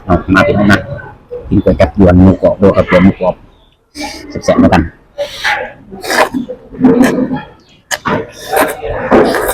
ເອົາ ມາພີ່ນ້ອງມາ ກິນກ໋ວຍຈັບຢວນໝູກອບ ໂດ ເອົາກ໋ວຍໝູກອບ ແຊບໆ ນຳກັນ. ອ